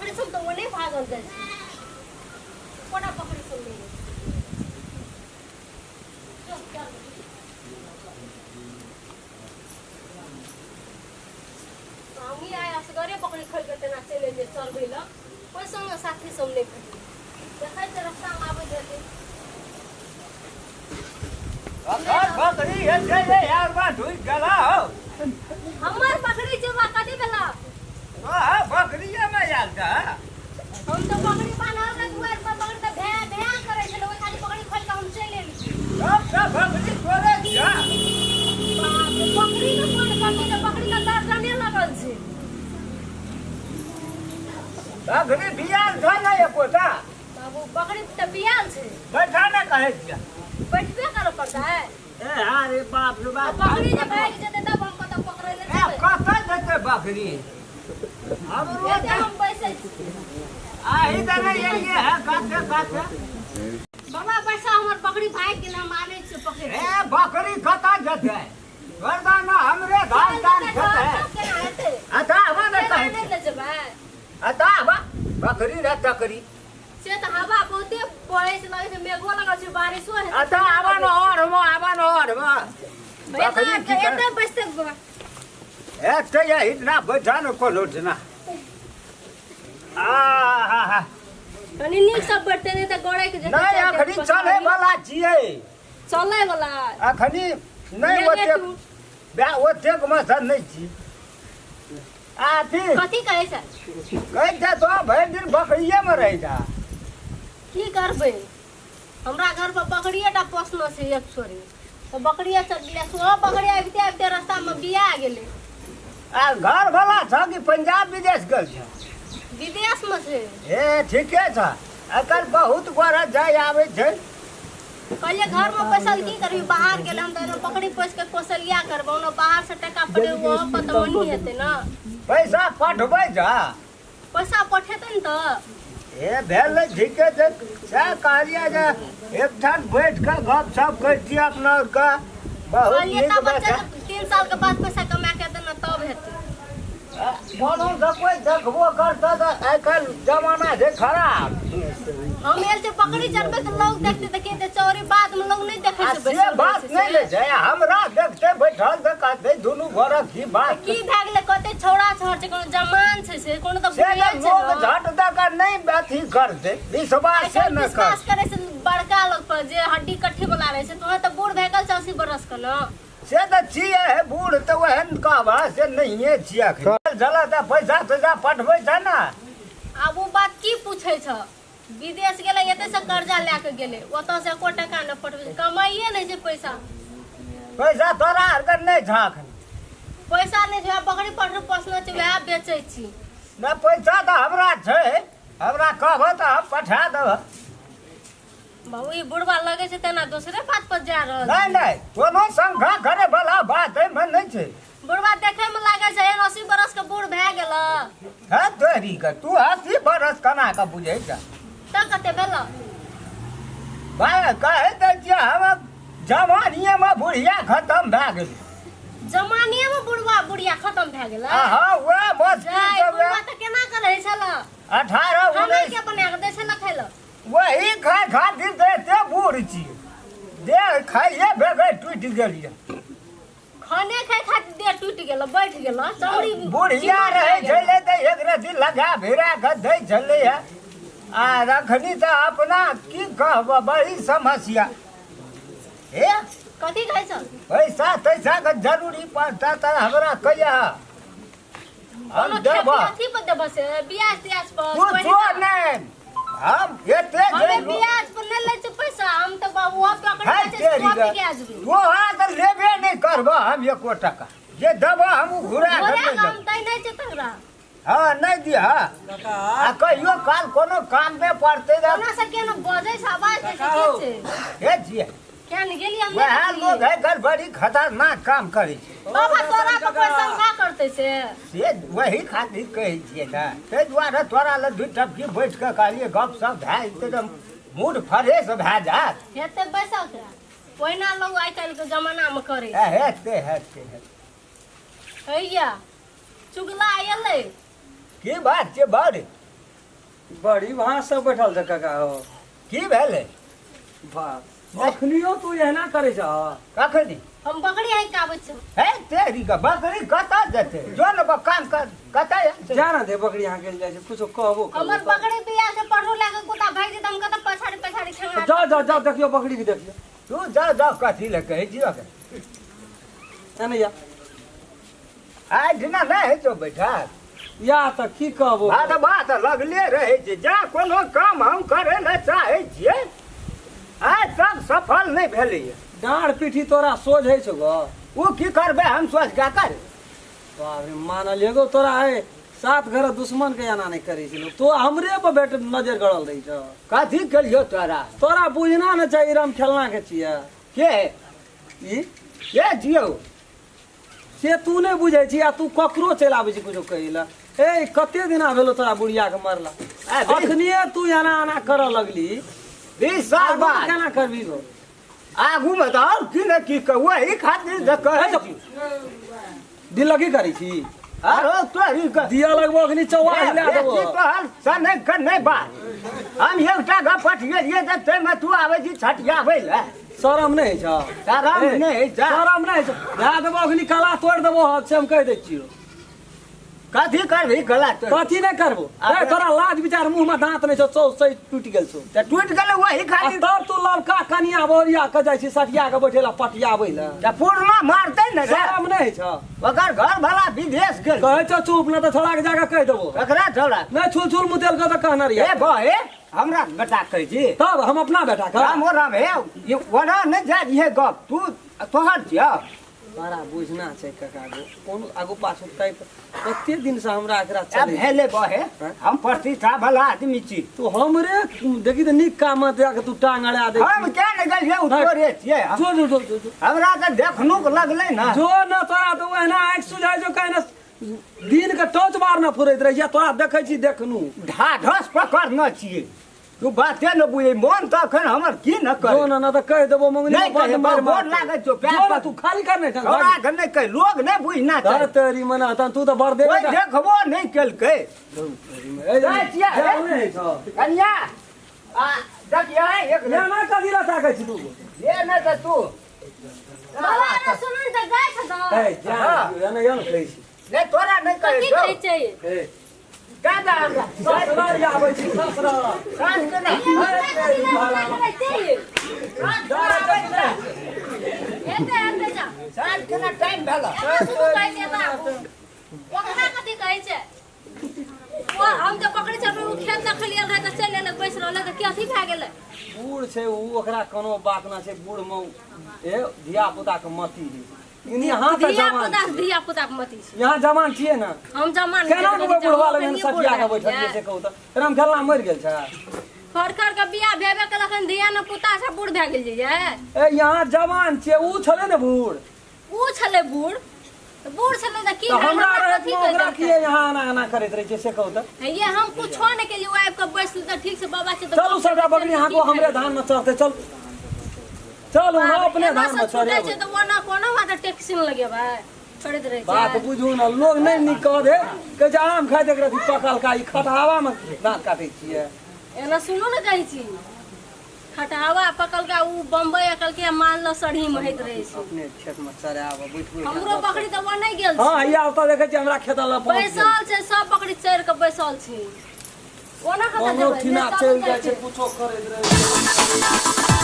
बकरी सब तऽ ओने भागल जाइ छै। कोना बकरी सब नहि चल चल। हमही आइ असगरे बकरी खोलि कऽ तेना चलि एलियै चरबै लए। कोइ संग साथी सब नहि भेटलै। देखै छियै रस्तामे आबैत हेतै। बकरी हेतै रे यार बा ढुकि गेला हौ। हमर बकरी छै बा कथी भेला? तोहर बकरिएमे आयल छह। हम तऽ बकरी बान्हल रहे दुआरि पर, बकरी तऽ भैं भैं करै छलै, ओहि खाली बकरी खोलि कऽ हम चलि एलियै। तब तऽ बकरी तोरे छियह। बाप रे, बकरी के कोन कमी छै, बकरी के दर्जने लगल छै। बकरी बियाल छह ने एकोटा? बाबू बकरी तऽ बियाल छै। बैठा ने कहै छियह। बैठबे करऽ पड़तै। ए अरे बाप रे बाप। बकरी जे भागि जेतै तब हम कतऽ पकड़ै लए ए जेबै? कतऽ जेतै बकरी? हमरो एते हम बैसै छी। आही तऽ नहि एलियै है काते काते। बाबा पैसा हमर बकरी भागि गेल, हम आनै छियै पकड़ि ए बकरी कतऽ जेतै? वरदाना हमरे धान तान खेतै। केना हेतै? अच्छा आबा ने केना कहै नहि छियै। लऽ जेबै? अच्छा आबा बकरी रे तकरी। से तऽ हवा बहुते बहै छै, लगै छै मेघो लगल छै, बारिशो हेतै। अच्छा आबा ने और हम आबा ने और हम। बकरी की कर एते बैसते बाबा। एते या इतना बैठा ने कोनो दिना। आ हा हा। कनी नीक सब बैठते नहि तऽ गड़ै के जेतै। नहीं अखनी चले वाला छियै। चलै वाला। अखनी नहीं ओतेक बे ओतेक मसन नहीं छी। आथी कथी कहै छै? कहै छै तो भरि दिन बकरिये में रहै जा। की करबै, हमरा घर पर बकरिये टा पोसलो छै एक छोरी, तऽ बकरिये चल गेलै। सेहो बकरी आबिते आबिते रास्ता में बिया गेलै। आ घर वाला छ कि पंजाब विदेश गेल छ? विदेश में छै। ए ठीके छ, एकर बहुत गोरा जाय आबै छै। कहलियै घर में पैसा की करबी, बाहर गेलै हम तऽ बकरी पोसि के कोसलिया करबै, ओना बाहर से टका पठेबै ओहो पर तऽ मनी हेतै ने। पैसा पठबै छ? पैसा पठेतै ने तऽ। ए भेल ठीके छै, सएह कहलियै जे एकठाम बैठ कऽ गप सप करितियै अपना आरके। बहुत कहलियै नीक तब बात बच्चा है। 3 साल के बाद पैसा कमा के देना तब हेतै। कोनो से कोइ देखबो करतै तऽ आइ काल्हि जमाना छै खराब। हम एल छै बकरी चरबै तऽ लोग देखतै तऽ कहतै चोरी, बाद में लोग नहि देखै आ छै से बैसल बात रहै छै नहि से। ने छै, हमरा देखते बैठल तऽ कहतै दुनू घरक की बात की भए गेलै, कहतै छौड़ा छौड़ छै, कोनो जमान छै से, कोनो तऽ से बुढ़िया तऽ छै लोग ने। झट दऽ कऽ नहि अथी करतै, विश्वास आइ से काल्हि नहि विश्वास करतै। करै छै बड़का लोग पर जे हड्डी कट्ठी वाला रहै छै, तोहर तऽ बूढ़ भए गेल छै 80 बरस के ने। से तऽ छियै हे बूढ़ तऽ ओहन कहबह से नहिये छियै अखन। चलऽ तऽ पैसा तैसा पठबै छै ने। आब ओ बात की पूछै छ, विदेश गेलै एतै से कर्जा लए के गेलै, ओतऽ से एको टका नहि पठबै छै, कमाइए नहि छै पैसा। पैसा तोरा आरके नहि छह अखन? पैसा नहि छै, बकरी पठरू पोसने छी वएह बेचै छी। नहि पैसा तऽ हमरा छै, हमरा कहबह तऽ हम पठा देबह। बाबू ई बुढ़वा लगै छै तेना दोसरे बात पर जा रहल नहि नहि कोनो शंका करे वाला बात एहिमे नहि छै। बुढ़वा देखे में लागै छै एहन 80 बरस के बूढ़ भए गेल। है तोरी के तू 80 बरस केना के बुझै छ? तऽ कते भेल? भाय कहै तऽ छियै हम जवानिये में बुढ़िया खत्म भए गेल। जवानिये में बुढ़वा बुढ़िया खत्म भए गेल? हाँ वएह मुश्किल जाय, से बुढ़वा तऽ केना के रहै छल? 18 खाना 19 के बना के दै छल खाय लए? वही खाय खातिर तऽ एते बूढ़ छी, देह खाइए बेगैर टूटि गेल यऽ। खाने खाय खातिर देह टूटि गेल, बैठ गेल चमड़ी। बुढ़िया रहै छलै तऽ एक रत्ती लगा भिड़ा कऽ दै छलै हे, आ रखनी तऽ अपना की कहबऽ बड़ी समस्या। हे कथी कहै छ? पैसा तैसा के जरूरी पड़ता तऽ हमरा कहिया हम कोनो देबऽ। खेती अथी पर देबऽ से ब्याज त्याज पर? कुछो नहि, हम एते हमे जे ब्याज पर नहि लै छै पैसा, हम तऽ बाबू हम पकड़ है के छै तेरी कॉपी के। के आजबी। तोहरा तऽ लेबे नहि करबऽ हम एको टका, जे देबऽ हम ओ घुरा कऽ घुरा नहि कऽ हम देबऽ। दै नहि छै तकरा। हाँ नहि दिहऽ। आ कहियो काल कोनो काम मे पड़तै तऽ कोना से केना बजै छै, आवाज दै छै, के छै? हे छियै केहन गेलियै हम नहि वएह देखलियै। लोग है गड़बड़ी खतरनाक काम करै छै। बाबा तोरा पर कोइ शंका करतै से? से वही खातिर कहै छियै ने, ताहि दुआरे तोरा लग 2 टपकी बैठ कऽ कहलियै गप सप भए जेतै तऽ मूड फ्रेश भए जायत। हेतै बैसल के ओहिना लोग आइ काल्हि के जमाना मे करै छै। हेतै हेतै हेतै। हैया चुगला एलै। की बात छै बड़? बड़ी भाँस सब बैठल छै काका हो। की भेलै? वाह, अखनियो तू एहना करै छह? कखनी? हम बकरी आनि के आबै छी। हे तेरी के बकरी कतऽ जेतै? जो ने काम कर कतऽ छै? जा ना दे बकरी यहाँ गेल जाइ छै, कुछो कहबो करबो। हमर बकरी बिया से पढ़ू लागे कुत्ता भागि जेतै, हम कतऽ पछाड़ी पछाड़ी खेंगा। जा जा जा, देखियो बकरी के देखियो। तू जा जा, कथी लए कहै छियौ के? एने या। आइ दिना नहि होइ छौ बैठल। या तऽ की कहबो? बात बात लगले रहै छै। जा कोनो काम हम करै लए चाहै छियै, आइ तक सफल नहि भेलैए। डाँड़ पीठी तोरा सोझ होइ छौ गो? ओ की करबै हम सोझ कए कर? बाप रे, मानल एगो तोरा है सात घर दुश्मन के एना नहि करै छै लोक। तो हमरे पर बेट नजर गड़ल रहै छौ। कथी केलियौ तोरा? तोरा बुझना ने चाही, राम खेलना के छियै। के? ई के छियौ? से तू नहि बुझै छी आ तू ककरो चलि आबै छी कुछो कहै लए। ए कते दिना भेलो तोरा बुढ़िया के मरला? अखनिए तू एना एना करऽ लगली। 20 साल बाद केना करबी गो? आगूमे तऽ आओर की ने की कहू, एहि खातिर तऽ कहै छी। दिल लगी करै छी? आरो तोरी के दिया लगबो अखनी चौआ हिला देबो। बेसी तोहर सने के नहि बात। हम एकटा गप पठिएलियै तऽ ताहिमे तू आबै छी छठियाबै लए। शरम नहि होइ छौ? शरम नहि होइ छै। शरम नहि होइ छौ? धए देबो अखनी कला तोड़ि देबो हक से हम कहि दै छियौ। कथी करबही गला तोड़ि? कथी नहि करबो? ए तोरा लाज विचार, मुँह में दांत नहि छौ, चौ सही टूटि गेल छौ। तऽ टूटि गेलै वही आ खातिर। तब तू लड़का कनिया बोरिया के जाइ छी सटिया के बैठे ला पटियाबै ला। तऽ पुरना मारतै ने रे। शरम नहि होइ छौ? ओकर घर वाला विदेश गेल। कहै छौ चुप, नहि तऽ छोड़ा के जाके कहि देबो। ककरा छोड़ा? नहि छुल छुल मुतेल के तऽ कहने रहियै। ए बहे, हमरा बेटा कहै छी? तब हम अपना बेटा के रामो राम। हे ई ओना नहि जा दिहे गप, तू तोहर छियौ। बड़ा बुझना छै काका गो, कोनो आगू पाछू टाइप कते दिन से हमरा एकरा आब चलै। भेलै बहे, हम प्रतिष्ठा वाला आदमी छी। तू हमरे देखी तऽ नीक काम मे जाके तू टांग अड़ा दे। हम क्या नहि गेलियै, ओ तोरे छियै। जो जो जो जो जो। हमरा तऽ देखनुक लगलै ने। जो न तोरा तऽ ओहिना आँखि सुझाइ छौ, कहै ने दिन के टॉर्च बार न फुरैत रहै छै तोरा, देखै छी देखनू। ढाढस पकड़ने छियै, तू बाते न बुझै। मोन तऽ अखन हमर की न जो करे। न न तऽ कहि देबो मंगनी नहि बड्ड कहि, मारि गोर मारतौ। लागै छौ, पैर जो न पर। तू खाली कर नहि छोड़ा के नहि कहि, लोग नहि बुझना धर चाही। तेरी मना तहन तू तऽ बड़ दे। कोइ देखबो नहि केलकै। जाइ छियै, हे। नहि छौ। कनिया आ देखियै एक एना कथी लए ताकै छी तू? ले नहि तऽ तू बाबा रे, सुनू ने तऽ जाइ छै तऽ। ए जा। हाँ। एना एना कहै छी। नहि तोरा नहि कहै कथी छौ। कहै छै? ए दादा हमरा ससुराल आबै छी ससुराल। साँझ के नहि। एते एते जा। साँझ के ना टाइम भेल। एना सुनू कहै छै, एना ओकरा कथी कहै छै? ओ हम जे पकड़ै छै ओ खेत देखलियै रहै तऽ चलि एलै, बैस रहलै तऽ कथी भए गेलै? बूढ़ छै ओ, ओकरा कोनो बात ना छै। बूढ़ मे ए धिया पुता के मती होइ छै। यहाँ तऽ धिया जवान पुता, धिया पुता के मती छै। यहाँ जवान छियै ने। हम जमान केना के ओहि बुढ़वा लग सटिया के बैठल छियै से कहू तऽ? राम खेलना मरि गेल छै। खर के बियाह भेबे केलक हन, धिया ने पुता सब बूढ़ भए गेल जे। ए यहाँ जवान छियै, ऊ छलै ने बूढ़। ऊ छलै बूढ़ तऽ बूढ़ छलै तऽ की तऽ भेल? हमरा हमरा रहैत कथी मे कहि ओकरा देलकै? किए यहाँ एना एना करैत रहै छियै से कहू तऽ? हे हम कुछो नहि केलियै, ओ आबि कऽ बैसलै तऽ ठीक छै बाबा छै तऽ। चलू सबटा बकरी यहाँ को हमरे धान में चढ़तै। चल चलू ने अपने एना धान से में छूटै चढ़ेबै। छै तऽ ओना कोनो बात टैक्सी नहि लगेबै, छोड़ैत रहै बात छै। बुझू ने, लोग नहि नीक कह दे, कहै छै आम खाइ देख रही पकलका, ई खटहावा में दाँत काटै छियै। एना सुनू ने कहै छी, खटहावा पकलका उ बम्बई अकलके माल ल सरही में होइत रहै छै। अपने खेत में चढ़ाब बैठबै। हमरो बकरी तऽ ओ नहि गेल हँ छै। हैया ओतऽ देखै छियै हमरा खेत लग पहुँच गेल। बैसल छै, सब बकरी चढ़ि कऽ बैसल छै। ओना कतऽ कोनो जेबै? ठिना चलू चलि जाइ जाइ छै, छै। कुछो करैत रहै छै।